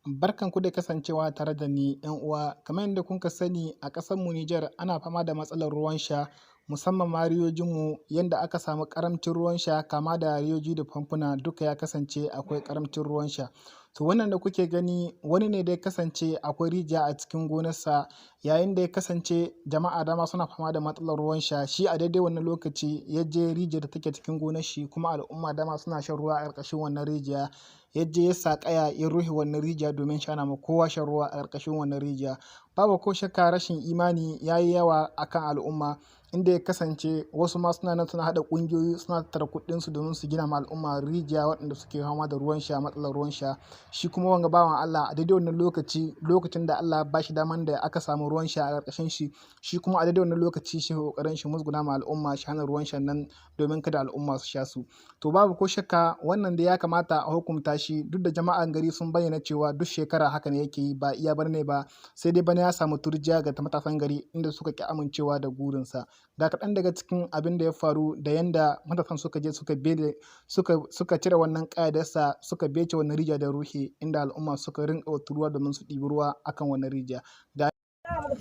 Barkanku da kasancewa tare da ni ‘yan uwa. Kamar yadda kuka sani, a ƙasarmu Nijar ana fama da matsalar ruwan sha, musamman ma riyojinmu, yanda aka samu ƙaramcin ruwan sha, kama da riyoji da famfuna duka ya kasance akwai ƙaramcin ruwan sha. To, wannan da kuke gani wani ne da ya kasance akwai rijiya a cikin gonarsa, yayin da ya kasance jama'a dama suna fama da matsalar ruwan sha, shi a daidai wannan lokaci ya je rijiyar da take cikin gonar shi, kuma al'umma dama suna shan ruwa a ƙarƙashin wannan rijiya, ya je ya sa ƙaya ya rufe wannan rijiya domin shi hana ma kowa shan ruwa a ƙarƙashin wannan rijiya. Babu ko shakka rashin imani ya yi yawa a kan al'umma, inda ya kasance wasu ma suna nan suna haɗa ƙungiyoyi, suna tattara kuɗinsu domin su gina ma al'umma rijiya waɗanda suke fama da ruwan sha, matsalar ruwan sha. Shi kuma wanga bawan Allah, a daidai wannan lokaci, lokacin da Allah ya ba shi daman da aka samu ruwan sha a ƙarƙashin shi, shi kuma a daidai wannan lokaci shi ƙoƙarin shi musguna ma al'umma, shi hana ruwan shan nan domin kada al'umma su sha su. To, babu ko shakka wannan dai ya kamata a hukunta shi, duk da jama'an gari sun bayyana cewa duk shekara haka ne yake yi, ba iya bana ne ba, sai dai bana ya samu turjiya ga matasan gari, inda suka ƙi amincewa da gurinsa. Ga kaɗan daga cikin abin da ya faru da yanda matasan suka je suka bede suka cire wannan ƙaya suka bece wannan rijiya da ruhe, inda al'umma suka rinƙa turuwa domin su ɗibi ruwa akan wannan rijiya. Ga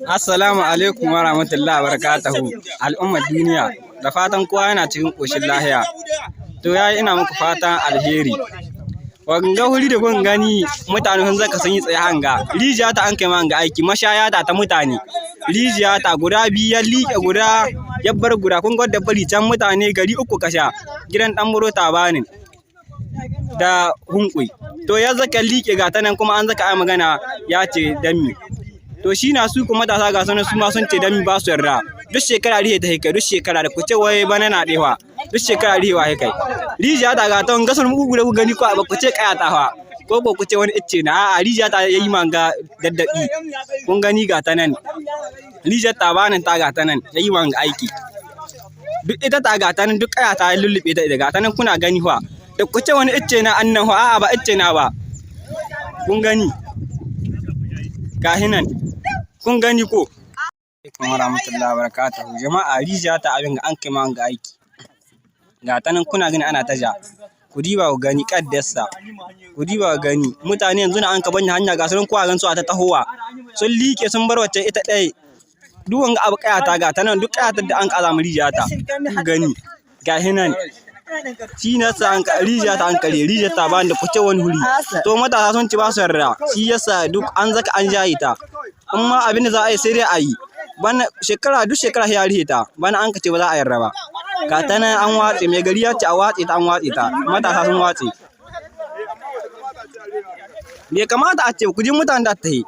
Assalamu alaikum wa rahmatullahi wa barakatuhu. Al'ummar duniya, da fatan kowa yana cikin ƙoshin lahiya. To yayi, ina muku fatan alheri. Wanga wuri da kun gani mutane sun zaka sun yi tsaye hanga. Rijiya ta an kai ma hanga aiki, mashaya ta ta mutane. Rijiya ta guda biyu, ya liƙe guda, ya bar guda. Kun ga bari can mutane gari uku kasha. Gidan ɗan buro tabanin da hunƙui. To, ya zaka liƙe, ga ta nan kuma an zaka ai magana, ya ce dan mi. To, shi na su kuma matasa ga sunan su ma sun ce dami ba su yarda. Duk shekara rihe ta kai, duk shekara, da ku ce wai bana na ɗewa, duk shekara rihewa kai. Rijiya ta ga ta gasar mugu da ku gani, ko ba ku ce kaya ta fa, ko ko ku ce wani icce na, a'a, rijiya ta yayi manga daddabi. Kun gani, ga ta nan, rijiyar ta banin ta, ga ta nan yayi manga aiki. Duk ita ta, ga ta nan, duk kaya ta lullube ta ita, ga ta nan kuna gani fa. Da ku ce wani icce na annan fa, a'a, ba icce na ba. Kun gani, gahi nan, kun gani ko. Alaikum warahmatullahi wabarakatuhu. Jama'a, rijiya ta abin ga an kai ma ga aiki, ga ta nan kuna gani ana ta ja. Ku diba ku gani kaddarsa, ku diba ku gani mutane yanzu na an ka banya hanya, ga sunan kowa gan su a ta tahowa, sun liƙe sun bar wacce ita ɗaya. Duk wanga abu kaya ta, ga ta nan, duk kayatar da an ka azama rijiya ta. Ku gani, ga nan shi na sa an rijiya ta, an kare rijiya ta ba da kuce wani wuri. To, matasa sun ci ba su yarda, shi yasa duk an zaka an jaye ta. Amma abin da za a yi sai dai a yi. Bana shekara, duk shekara ya rihe ta, bana an kace ba za a yarda ba. Ga ta nan an watse, mai gari ya ce a watse ta, an watse ta, matasa sun watse. Bai kamata a ce ku ji mutanen da ta yi.